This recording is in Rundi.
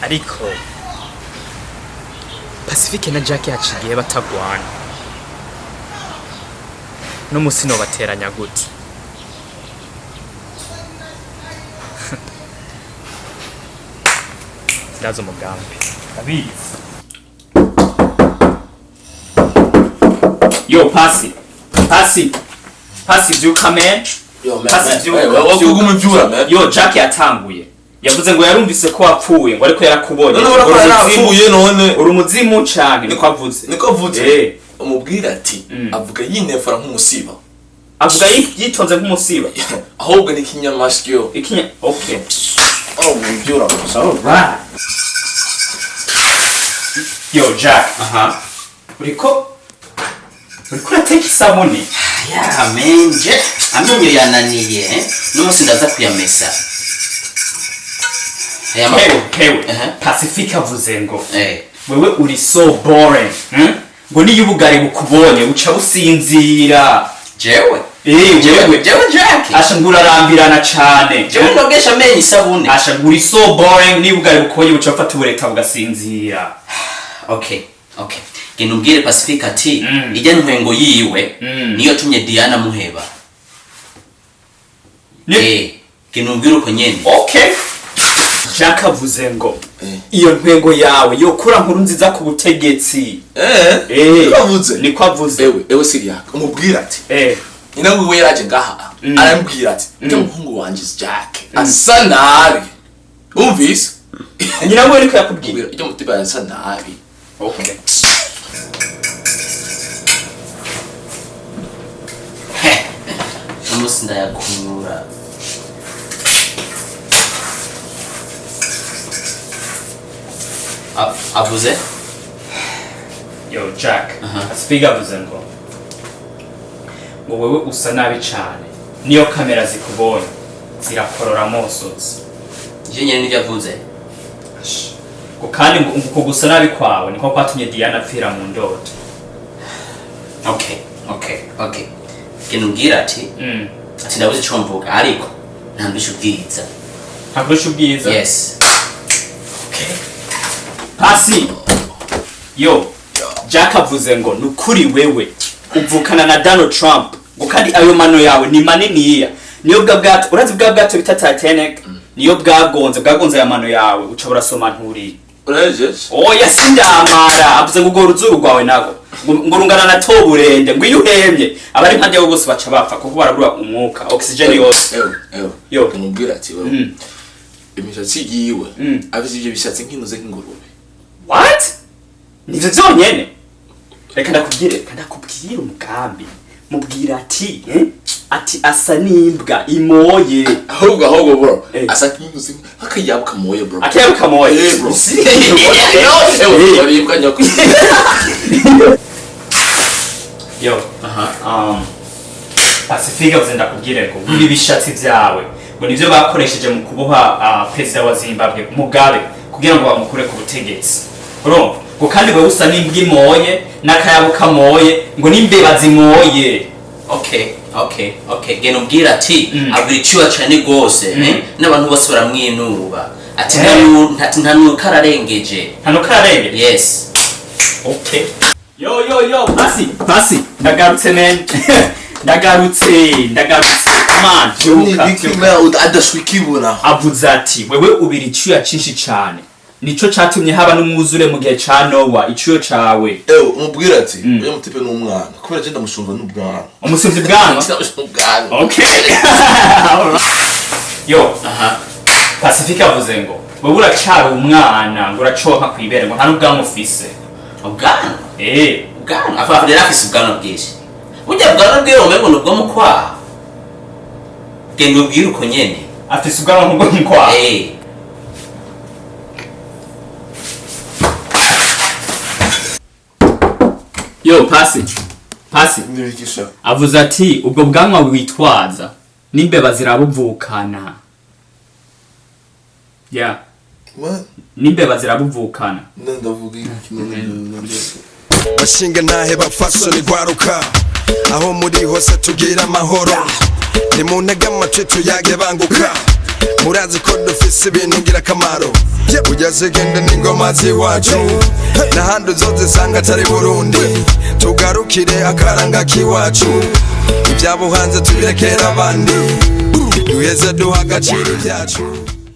Ariko Pacifique na Jack haciye igihe batagwana, n'umusi nobateranya gute? Ndazi umugambi, ndabizi. Yo, Pasi, Pasi, Pasi, vyuka man. Yo, man, Pasi, man. vyuka, Hey, wa- vyuka. kuguma imvyura, man. Yo, Jack yatanguye, yavuze ngo yarumvise ko wapfuye, ngo ariko yarakubonye. None urabona ko Uri umuzimu. yarapfuye none. Uri umuzimu cane, niko avuze. Niko avuze. Umubwira ati avuga yinefara nk'umusiba. Avuga yitonze nk'umusiba. Ahubwo ni ikinyamasyo. Ikinya, okay. Oh, imvyura gusa. Alright. Yo, Jack. Aha. Uriko urateka isabuni? Ya menje amenyo yananiye, eh? N'umunsi ndaza kuyamesa aya Hewe, makuru. hewe. Aha. Pacifique avuze ngo wewe uri so boring. Ngo niyo ubugari bukubonye uca businzira. Jewe? Eh, wewe. Jewe Jack? Asha, ngo urarambirana cane. Jewe nogesha amenyo isabune? Asha, ngo uri so boring, niyo ubugari bukubonye uca bufata ubureta bugasinzira. Okay, genda umbwire Pacifique ati ijya ntwengo yiwe niyo yatumye Diana muheba. Genda umbwire uko nyene. Okay. Jack avuze ngo iyo ntwengo yawe yokura nkuru nziza ku butegetsi. Niko avuze. Niko avuze. Ewe, ewe Siriya, umubwira ati nyina wiwe yaraje ngaha, arambwira ati ujya muhungu wanje Jack asa nabi. Umvise? Nyina wiwe niko yakubwiye? Umubwira ujya mutiba asa nabi. Okay. Umunsi ndayakunyura. Avuze? Yo, Jack. Pacifique avuze ngo wewe usa nabi cane, niyo kamera zikubonye zirakorora amosozi. Je nyene nivyo avuze? Ngo kandi ngo uko gusa nabi kwawe niko kwatumye Diana apfira mu ndoto. Okay, genda umbwire ati ati ndabuze ico mvuga, ariko ntandusha ubwiza. Ntakurusha ubwiza? Yes. Pasi, yo, Jack avuze ngo nukuri wewe uvukana na Donald Trump, ngo kandi ayo mano yawe ni maniniya, niyo bwa bwato, urazi bwa bwato bita Titanic, niyo bwagonze aya mano yawe uca burasoma nturiye. Urahejeje? Oya, sindamara. Avuze ngo urwo ruzuru rwawe nago ngo rungana na toburende, ngo iyo uhemye abari impande yawe bose baca bapfa kuko barabura umwuka, oxygen yose. Ewe, ewe. Yo. Umubwira ati wewe imishatsi yiwe afise ivyo bishatsi nk'inuze nk'ingurube. What? Nivyo vyonyene? Reka ndakubwire umugambi. Mubwira ati ati asa n'imbwa imoye. Ahubwo bro, asa nk'inuze nk'akayabu kamoye, bro. Akayabu kamoye? Eh, bro. Ewe, waribwa nyoko. Yo. Aha. Pacifique avuze ndakubwire ngo ibi bishatsi vyawe ngo nivyo bakoresheje mu kuboha perezida wa Zimbabwe Mugabe kugira ngo bamukure ku butegetsi. Urumva, ngo kandi wewe usa n'imbwa imoye n'akayabu kamoye, ngo n'imbeba zimoye. Okay, genda umbwire ati abwira icyuya cyane rwose, eh? N'abantu bose baramwinuba ati ati nta nuko ararengeje. Nta nuko ararengeje? Yes. Okay. Yo, yo, yo, Pasi, Pasi, ndagarutse man. Ndagarutse, ndagarutse. Come on, vyuka, vyuka. Adashwikibura. Avuze ati wewe ubira icyuya cyinshi cyane. Nico catumye haba n'umwuzure mu gihe ca Nowa, icyuyo cawe. Ewe, umubwira ati uyu mutipe ni umwana kubera je ndamushumva n'ubwana. Umusumvyi bwanwa. Ndamushumva ubwana. Okay. Alright. Yo, Aha. Pacifique avuze ngo wewe uracari umwana, ngo uraconka kwibere, ngo nta n'ubwanwa ufise. Ubwanwa? Ubwanwa afa rero afise ubwanwa bwinshi, burya bwanwa bwiwe umengo ni ubwo mu kwaha. Genda ubwire uko nyene. Afise ubwanwa nk'ubwo mu kwaha. Eh. Yo, Pasi. Pasi. Nibigisha. Avuze ati ubwo bwanwa witwaza n'imbeba zirabuvukana, yeah. What? N'imbeba zirabuvukana. Ndavuga iki? Bashinga ntahe, bafasoni, gwaruka, aho muri hose tugira amahoro. Nimuntege amatwi tuyage, banguka, murazi ko dufise. Dufise ibintu ngirakamaro. Burya zigende n'ingoma z'iwacu, n'ahandi uzozisanga atari Burundi. Tugarukire akaranga k'iwacu, ibyabo hanze tubirekera abandi, duheze duha agaciro ibyacu.